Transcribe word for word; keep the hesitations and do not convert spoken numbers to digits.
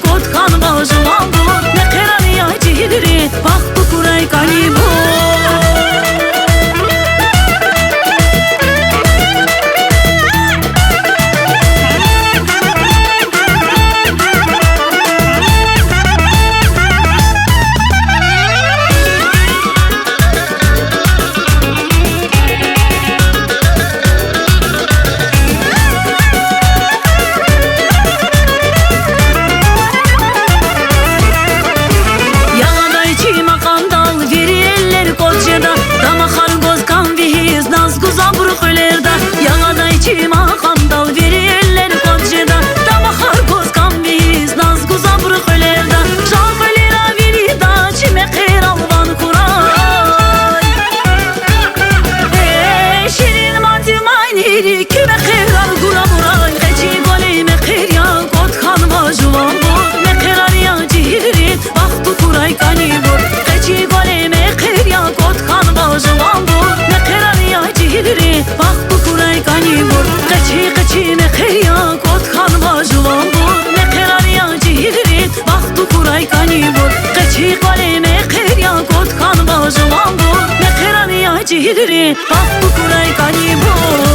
кӀватӀ хьанва жуванбур, мехъерар я жегьилрин, бахт кукӀурай кӀанибур. Ягъадай чи макьамдал вири эллер кӀватӀ жеда, дамахар гваз кам вегьиз наз гуз абуру кьуьлерда. Ягъадай чи макьамдал вири эллер кӀватӀ жеда, дамахар гваз кам вегьиз наз гуз абуру кьуьлерда. Жал кьуьлера вирида чи мехъерал ван хьурай. Э, ширин мад майнири куь мехъерар гурабурай, къе чи гвалай мехъер я, кӀватӀ хьанва жуванбур, мехъерар я жегьилрин, бахт кукӀурай кӀанибур. Къе чи гвалай мехъер я, кӀватӀ хьанва жуванбур, мехъерар я жегьилрин, бахт кукӀурай кӀанибур. Къе чи, къе чи мехъер я, кӀватӀ хьанва жуванбур, мехъерар я жегьилрин, бахт кукӀурай кӀанибур. Къе чи гвалай мехъер я, кӀватӀ хьанва жуванбур, мехъерар я жегьилрин, бахт кукӀурай кӀанибур.